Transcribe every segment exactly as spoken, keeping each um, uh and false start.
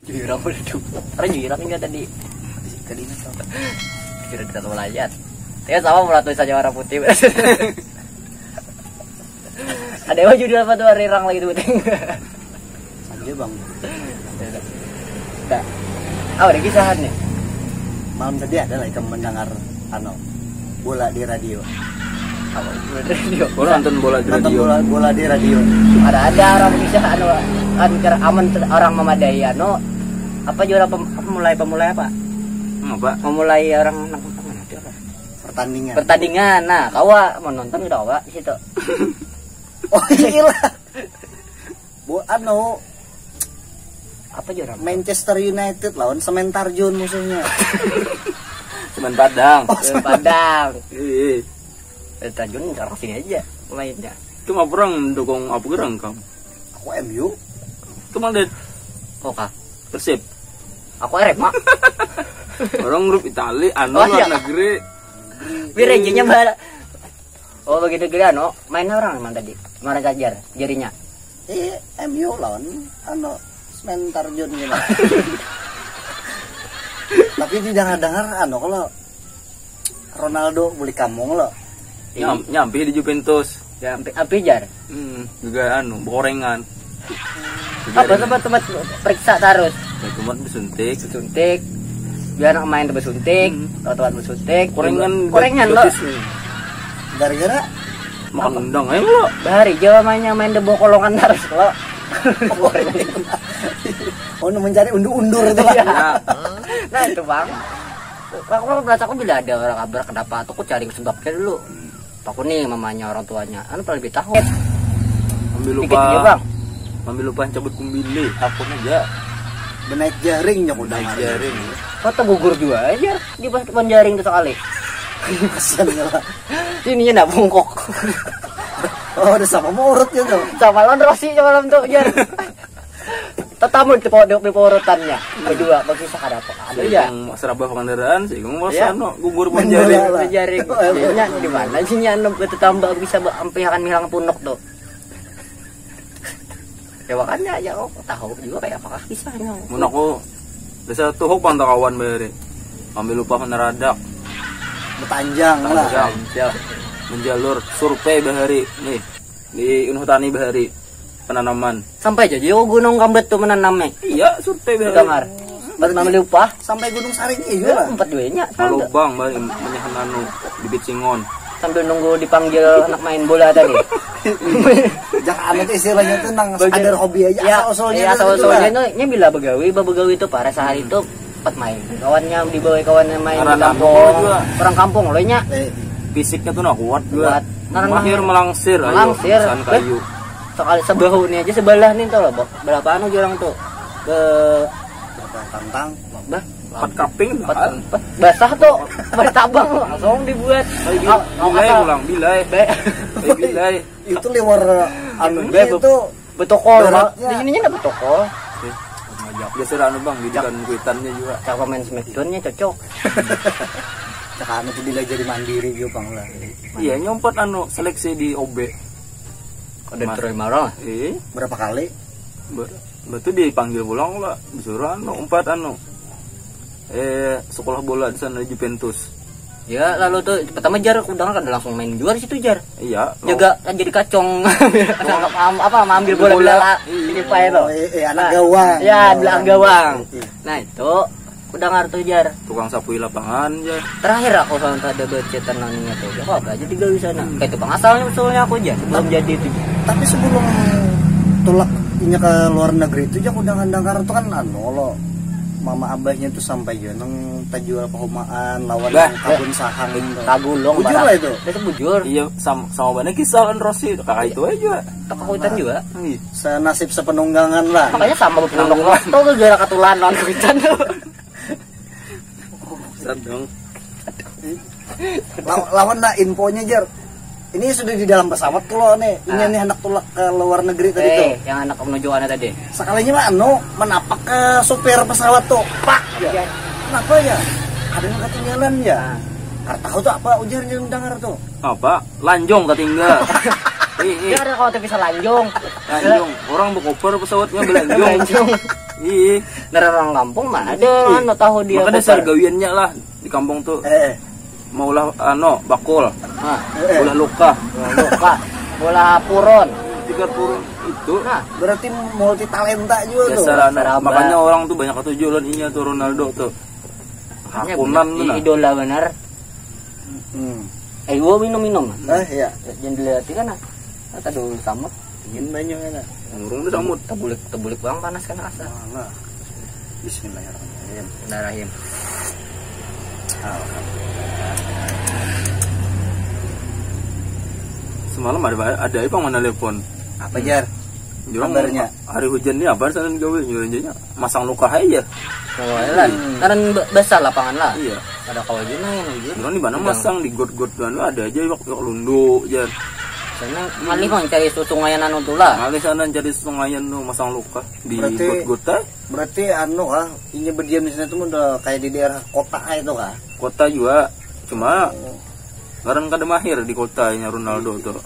Jurang udah tuh. Karena jurang enggak tadi. Tadi ini sama. Kira kita melayat. Ya sama, mulai tulisannya warna putih. Ada apa judul apa tuh, hari rang lagi tuh? Saja, Bang. Dah. Oh, ada kisahan nih. Malam tadi ada lah ikam mendengar, anu, bola di radio. Apa, bola di radio? Bola, nonton bola di nonton radio. Bola, bola di radio. Ada, ada orang bisa, anu, kan kira aman, orang memadai, anu, apa juara pem-, apa, mulai pemulai apa? Hmm, apa? Memulai orang nang-, apa itu, apa? Pertandingan. Pertandingan. Nah, kawa mau nonton udah kawa di situ. Oh, iya lah. Bu, anu, apa juara? Manchester United lawan Semen Tarjun musuhnya. Semen Padang. Oh, Semen Padang. Iya. Eh, Tarjun orang sini aja mainnya. Cuma perang dukung apa gerang kamu? Aku M U. Cuma deh. Oka. Persib. Aku Arema. Orang grup Itali, anu, oh, luar iya, negeri. Biar aja nyebar. Oh, begitu gila, no. Mainnya orang mana tadi? Mana Cajar, jarinya? Eh, M U lawan, anu, Semen Tarjun gitu. Tapi didengar-dengar, anu, kalau Ronaldo beli kampung lo. Nyam-, nyampi di Juventus. Ya, ampi, ampi jar. Hmm, juga anu, borengan. Apa tempat-tempat periksa terus? Ya, tempat disuntik. Disuntik. Biar anak main tempat suntik, hmm, atau tempat suntik. Korengan, korengan lo. Betis nih. Gara-gara makan undang aja lo. Bahari jauh mainnya main debo kolongan terus lo. Oh, mencari undur-undur itu lah. Iya. Nah, itu, Bang. Aku, aku merasa aku bila ada orang kabar kenapa tuh, aku cari sebabnya dulu. Aku nih mamanya orang tuanya, anu paling lebih tahu. Ambil lupa. Dikit aja, Bang. Ambil lupa cabut kumbili, aku aja. Benaik jaring ya, udah naik jaring. Kok gugur juga aja di pas depan jaring tuh sekali. Kasian lah. Ininya ndak bungkok. Oh, udah sama mau urut gitu. Sama lawan Rossi semalam tuh, jar. Tetamu di pondok, di porotannya. Kedua, bagi sakada apa? Ada ya? Yang serabah kendaraan, sih, kamu masa, ya, no, gugur main bola, menjari lah. Menjari. Nya di mana sih nya, anu, tetamba bisa ba-, sampai akan hilang punuk tuh. Ya, makanya aja, oh, tahu juga kayak apakah bisa nya. Mun aku, biasa tuh, hok, pantau kawan bahari. Ambil lupa meneradak. Betanjang lah. Betanjang. Siap. Menjalur, survei bahari. Nih, di Unuh Tani bahari. Penanaman. Sampai aja, jauh Gunung Kambet tuh menanamnya. Iya, survei bahari. Dengar. Berapa ambil upah? Sampai Gunung Saring, iya lah. Empat duanya. Malubang, bari, menyahan anu, bibit singon. Sambil nunggu dipanggil anak main bola tadi. Jangan, itu istilahnya tuh nang sekadar hobi aja, ya, asal-usulnya ya, tuh asal-usulnya gitu lah. Tuh, nya bila begawi, bebegawi tuh para sehari tuh empat main. Kawannya dibawa kawannya main di kampung. Karena kampung juga. Orang kampung lo nya. Eh, fisiknya tuh nah kuat juga. Kuat. Karena mahir melangsir, ayo, melangsir. Misalkan kayu. Sekali sebahu nih aja sebelah nih tuh loh, Bok. Berapa anu jurang tuh? Ke berapa tantang? Bah, empat kaping, empat, empat. Basah tuh. Bertabang langsung dibuat. Bilai ulang, bilai. Bilai. Itu liwar anu itu. Betokol, Pak. Di sininya ndak betokol. Eh, geser anu, Bang, didikan kuitannya juga. Cak pemain Smackdown-nya cocok. Cak anu tuh bila jadi mandiri gitu, Bang, lah. Iya, nyompat anu, seleksi di O B. Ada Troy Mara. Eh. Berapa kali? Ber-, betul dipanggil pulang lah, disuruh anu, umpat anu. Eh, sekolah bola di sana, Juventus. Ya, lalu tuh pertama jar aku dengar kada langsung main juara situ jar. Iya. Jaga kan jadi kacong. Am-, apa, ambil bola, bola. Iya. Ini Pak itu. Oh, eh, eh, anak gawang. Ya, belakang gawang. Iya. Nah, itu aku dengar tuh jar. Tukang sapu lapangan jar. Terakhir aku sama ada bercetan nangnya tuh. Ya, apa aja tiga di sana. Hmm. Kayak tukang asalnya usulnya aku aja sebelum jadi itu. Tapi sebelum tulak inya ke luar negeri itu, aku dengar-dengar tuh kan anu lo. Mama abahnya tuh sampai ya nang tajual pahumaan lawan kabun sahang itu. Tagulung. Bujur lah itu. Itu bujur. Iya, sama, sama banar kisah kan Rosi, kakak itu aja. Takahuitan juga. Senasib sepenunggangan lah. Makanya sama bepenunduk waktu gara-gara katulanan kuitan tuh. Sadang. Lawan, lawan nah infonya, Jer. Ini sudah di dalam pesawat tuh lo nih. Ini nih anak tulak ke luar negeri tadi tuh. Eh, yang anak menuju mana tadi? Sekalinya mah anu menapak ke supir pesawat tuh. Pak. Ya. Kenapa ya? Ada yang ketinggalan ya? Kada tahu tuh apa ujarnya, dengar tuh. Apa? Lanjung ketinggal. Ih, ih. Dia ada kalau bisa lanjung. Lanjung. Orang berkoper pesawatnya belanjung. Lanjung. Ih, Dari orang kampung mana ada anu tahu dia. Maka dasar gawiannya lah di kampung tuh. Eh, mau ulah ano bakul, nah, ulah luka, ulah luka, ulah puron. Tiga purun itu. Nah, berarti multi talenta juga tuh. Dasar anu. Makanya orang tuh banyak katuju lawan inya tuh, Ronaldo tuh. Hakunan tuh, nah. Idola benar. Hmm. Eh, gua minum-minum. Eh, iya. Jangan dilihat kan, ah. Kata dulu samut. Ingin banyak enak. Urung tuh samut. Tebulik, tebulik bang panas kan asa. Nah, nah. Bismillahirrahmanirrahim. Bismillahirrahmanirrahim. Alhamdulillah. Semalam ada, ada apa mana telepon? Apa, Jar? Jurang kabarnya? Hari hujan nih apa sana gawe nyuruh masang luka aja. Oh, lah. Hmm. Karena basah lapangan lah. Iya. Ada kau aja nang yang hujan. Jurang di mana masang di got-got dan ada aja wak, wak lundu aja. Sana ngalih mang cari susungayan anu tuh lah. Ngalih sana cari susungayan tuh masang luka di got-got teh. Berarti anu kah, inya berdiam di sana tuh udah kayak di daerah kota itu kah? Kota juga, cuma ngaran kada mahir di kotanya Ronaldo tuh.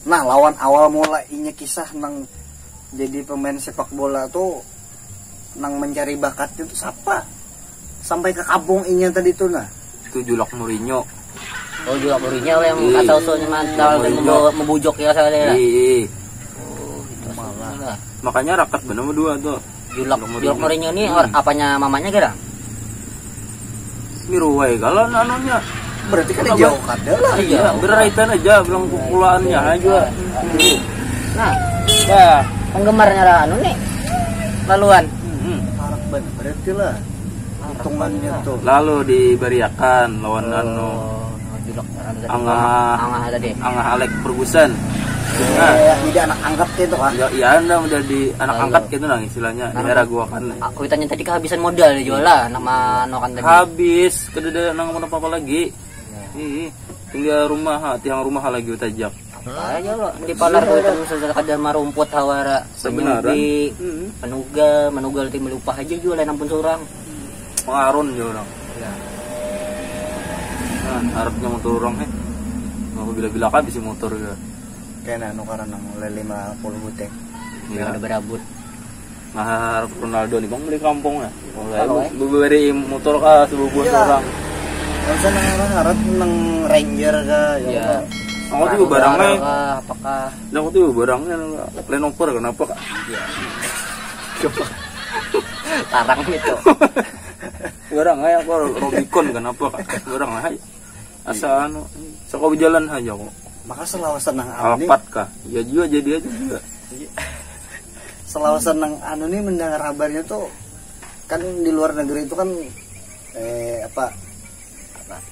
Nah, lawan awal mula inya kisah nang jadi pemain sepak bola tuh, nang mencari bakatnya tuh siapa? Sampai ke kampung inya tadi tuh, nah. Itu Julak Mourinho. Oh, Julak Mourinho yang kata usulnya mantal dan membawa, membujok ya saya. Iya. Oh, itu malah. Makanya rakat benar berdua tuh. Julak, Julak Mourinho ini apanya mamanya kira? Miruwai kalau anunya. Berarti kan jauh kada lah. Iya, beraitan aja bilang pukulaannya aja. Nah, ya, penggemarnya lah anu nih. Laluan. Hmm. Parah banget berarti lah. Hitungannya tuh. Lalu dibariakan lawan anu. Angah, angah tadi. Angah Alek Ferguson. Nah, jadi anak angkat gitu kan? Ya, iya, anda udah di anak angkat gitu nah istilahnya. Nah, daerah gua kan. Aku tanya tadi kehabisan modal jual lah nama nokan tadi. Habis, kada ada nang apa-apa lagi. Iya. Tinggal rumah, ha, tiang rumah lagi utajak. Apa aja lo di palar kau itu misalnya kada marumput hawara. Sebenarnya. Penugal, menugal tim lupa aja jual lain ampun seorang. Pengarun dia orang. Ya. Nah, harapnya motor orang eh. Mau bila-bila kan bisa motor ya. Kayak anu karena nang lima puluh butek. Iya. Ada berabut. Nah, harap Ronaldo nih bang beli kampung ya. Kalau beri motor kah sebuah orang. Kalau saya nang harap nang Ranger kah ya. Aku tuh barangnya. Apakah? Nah, aku tuh barangnya Land Rover kenapa kak? Iya. Larang itu. Barang aja aku Robicon kenapa kak? Barang aja. Asa anu, saka bejalan aja kok. Maka selawasan nang anu nih. Alphard kah? Ya juga jadi aja juga. Selawasan nang anu nih mendengar kabarnya tuh kan di luar negeri itu kan eh apa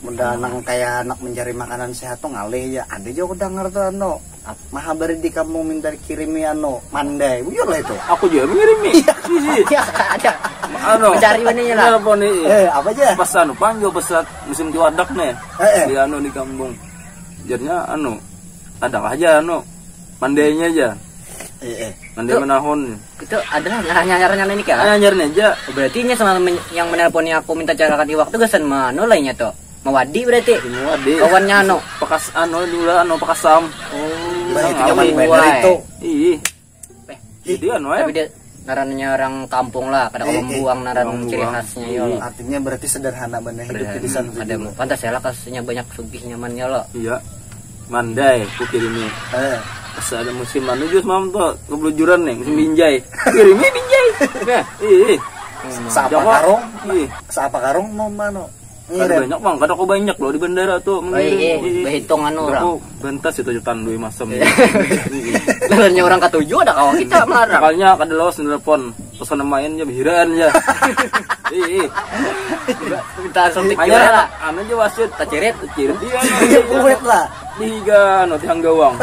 mudah nang kayak anak mencari makanan sehat tuh ngalih ya ada juga aku dengar tuh anu maha beri di kampung minta dikirimi anu mandai bujur lah itu. Aku juga mengirimi. Iya ada. Anu mencari mana lah. Telepon nih. Eh apa aja? Pas anu panggil pesat musim cuadak nih. Eh, eh. Di anu di kampung. Jadinya anu ada aja anu mandainya aja. Eh, eh. Mandai menahun. Itu adalah nyarah-nyarahnya ini kah? Nyarahnya aja. Oh, berarti ini sama yang menelpon aku minta cara kati waktu gasan mano lainnya tuh. Mawadi berarti. Mawadi. Kawannya anu. Bekas anu dulu anu bekas sam. Oh, itu nyaman bener itu. Ih. Jadi anu ya. Tapi dia ngarannya orang kampung lah, kada membuang ngaran ciri khasnya yo. Artinya berarti sederhana bener hidup di sana. Ada pantas ya lah kasusnya banyak sugih nyamannya lo. Iya. Mandai, ku kirimi. Eh. Pas ada musim anu jus mam tuh kebelujuran nih, musim binjai. Kirimi binjai. Nah, ih. Sapa karung? Ih. Sapa karung mau mano? Kada banyak bang, kada kok banyak loh di bandara tuh. Baik, baik. Bahitung anu orang. Aku bantas itu jutaan dua masam. Lawannya orang katuju ada kawan kita marah. Makanya kada lawas nelpon. Pas kena main ya bihiran ya. Ih, ih. Minta suntik juara lah. Anu aja wasit. Tacirit. Tacirit iya. Iya kuat lah. Di higa anu tihang gawang.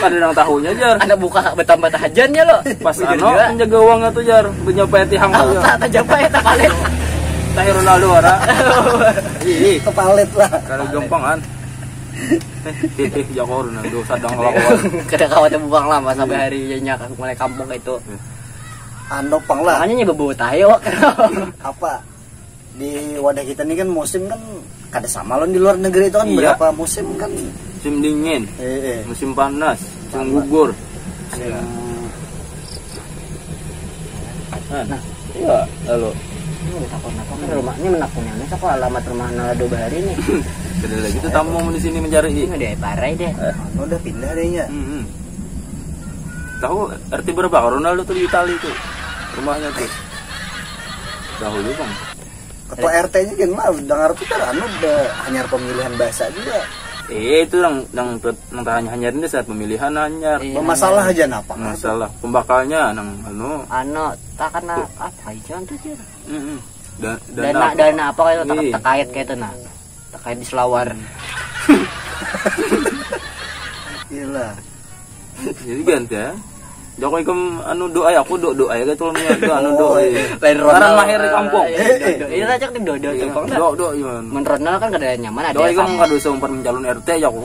Kada nang tahunya jar. Anak buka bertambah tahajannya lo. Pas anu penjaga gawang itu jar. Punya paya tihang aja. Tak terjapa ya tak palit. Tahir Ronaldo ora. Ih, ih. Kepalit lah. Kalau gampangan. Titih jako Ronaldo sadang lawan. Kada kawa tebuang lah sampai hari inya mulai kampung itu. Anu pang lah. Makanya nya bebuut ayo. Apa? Di wadah kita nih kan musim kan kada sama lawan di luar negeri itu kan berapa musim kan. Musim dingin. Eh, eh. Musim panas, musim gugur. Musim, Nah, iya, lalu. Ini udah takut apa kan rumahnya menakutnya. Ini aku alamat rumah nala dua hari nih. Sudah lagi tuh tamu di sini mencari. Ini udah parai deh. Eh. Udah pindah deh ya. Hmm, hmm. Tahu R T berapa? Ronaldo tuh di Italia tuh. Rumahnya tuh. Tahu lu, Bang. Ketua R T-nya kan lah, dengar tuh kan anu udah hanyar pemilihan bahasa juga. Eh, itu yang yang yang hanya hanyar ini saat pemilihan hanyar. Iya. Masalah aja napa? Masalah pembakalnya nang anu. Anu, tak kena apa itu tuh, Jir? Mm-mm. Da- Dana, dana apa kayak itu, iya, terkait kayak itu nah. Terkait di selawar. Gila. Jadi ganti ya. Joko ikam anu doa ya, aku doa doa ya gitu loh, doa anu doa. Oh, iya. Lain Ronald. Karena lahir di kampung. Iya, iya, iya. Iya, iya. Iya, iya. Doa doa, iya. Bang, doa doa, iya. Men Ronald kan kada nyaman ada doa ikam kampung. Kada usah umpat mencalon R T ya aku.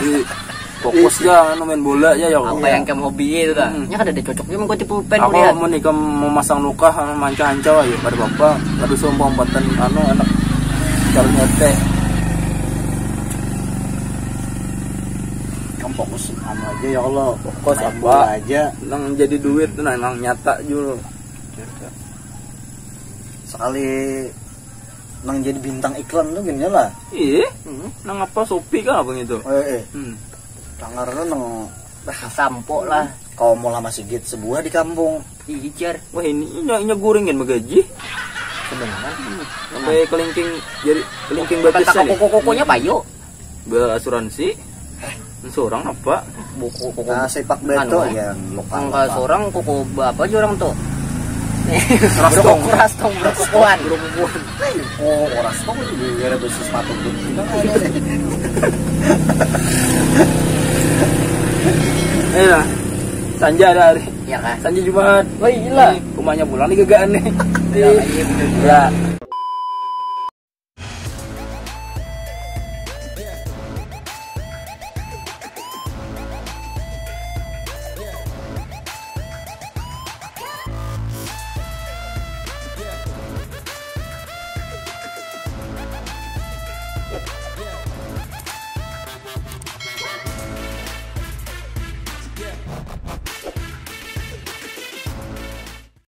Di fokus ya anu main bola ya, ya aku. Apa yang kamu hobi itu kan? Hmm. Nya kada ada cocoknya mengikuti pulpen. Aku kuliah mau nikam mau masang luka mancah-ancah ayo pada bapak. Kada usah umpat-umpatan anu anak calon R T. Kamu fokus anu aja ya Allah. Fokus main apa bola aja. Nang jadi duit tuh nah, nang nyata jul. Sekali nang jadi bintang iklan tuh gini lah. Iya. Hmm. Nang apa Shopee kah apa gitu? Eh, eh. Hmm. Tangar tuh nang sampo lah. Kau mau lama sigit sebuah di kampung. Iya jar. Wah ini inya inya goreng kan magaji. Sebenarnya. Hmm. Sampai kelingking jadi kelingking batis. Kata koko-kokonya payo. Beasuransi. Seorang apa? Buku koko. Ah, sepak beto anu, yang lokal. Angka seorang koko apa aja orang tuh? Rastong. Rastong berkukuhan. Berkukuhan. Oh, rastong itu gara besi sepatu pun. Iya. Sanja ada hari. Ya kan? Sanja Jumat. Oh iya. Rumahnya pulang digagaan nih. Ya, iya, bener. Ya.